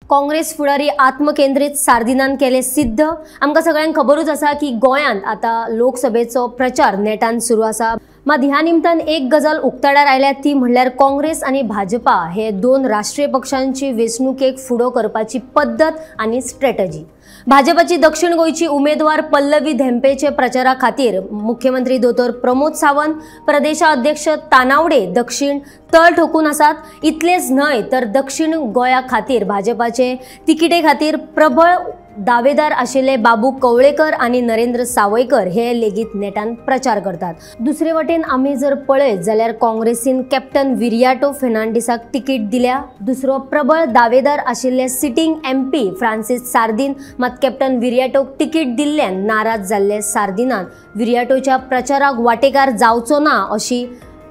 काँग्रेस फुडारी आत्मकेंद्रीत सार्दिनान केले सिद्ध। आमकां सगळ्यांक खबरूच आसा की गोंयांत आतां लोकसभेचो प्रचार नेटान सुरू आसा। मात ह्या निमतान एक गजाल उक्ताडार आयल्या ती म्हणल्यार काँग्रेस आनी भाजपा हे दोन राष्ट्रीय पक्षांची वेंचणुकेक फुडो करपाची पद्दत आनी स्ट्रॅटजी। भाजपाची दक्षिण गोंयची उमेदवार पल्लवी धेंपेचे प्रचारा खातीर मुख्यमंत्री दोतोर प्रमोद सावंत, प्रदेशाध्यक्ष तानावडे दक्षिण तळ ठोकून आसात। इतलेच न्हय तर दक्षिण गोंया खातीर भाजपाचे तिकिटे खातीर प्रबळ दावेदार आशिल्ले बाबू कवळेकर आनी नरेंद्र सावयकर हे लेगीत नेटान प्रचार करतात। दुसरे वटेन आमी जर पळयत जाल्यार काँग्रेसीन कॅप्टन विरियाटो फेर्नांडीसाक तिकीट दिल्या। दुसरो प्रबळ दावेदार आशिल्ले सिटींग एमपी फ्रांसीस सार्दीन मात कॅप्टन विरियाटोक तिकीट दिल्ल्यान नाराज जाल्ले सार्दिनान विरियाटोच्या प्रचाराक वाटेकार जावचो ना अशी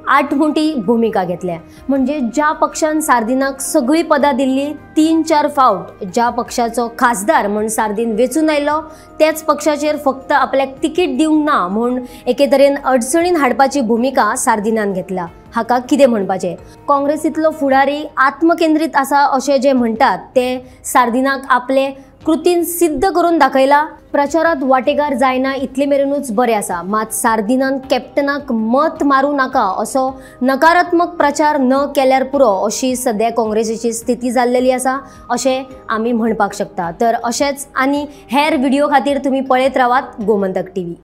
आठमोठी भूमिका घेतल्या। म्हणजे ज्या पक्षान सार्दिनाक सगळी पदां दिल्ली 3-4 फावट ज्या पक्षाचो खासदार म्हूण सार्दीन वेंचून आयलो त्याच पक्षाचेर फक्त आपल्याक तिकीट दिवंक ना म्हूण एके तरेन अडचणीन हाडपाची भूमिका सार्दिनान घेतल्या। हाका कितें म्हणपाचें? काँग्रेसींतलो फुडारी आत्मकेंद्रीत आसा अशें जे म्हणटात ते सार्दिनाक आपले कृतीन सिद्ध करून दाखयला। प्रचारात वाटेकार जायना इतले मेरेनूच बरें आसा, मात सार्दिनान कॅप्टनाक मत मारूं नाका असो नकारात्मक प्रचार न केल्यार पुरो अशी सद्या काँग्रेसीची स्थिती जाल्लेली आसा अशें आमी म्हणपाक शकता। तर अशेंच आनी हेर व्हिडिओ खातीर तुमी पळयत रावात गोमंतक टीव्ही।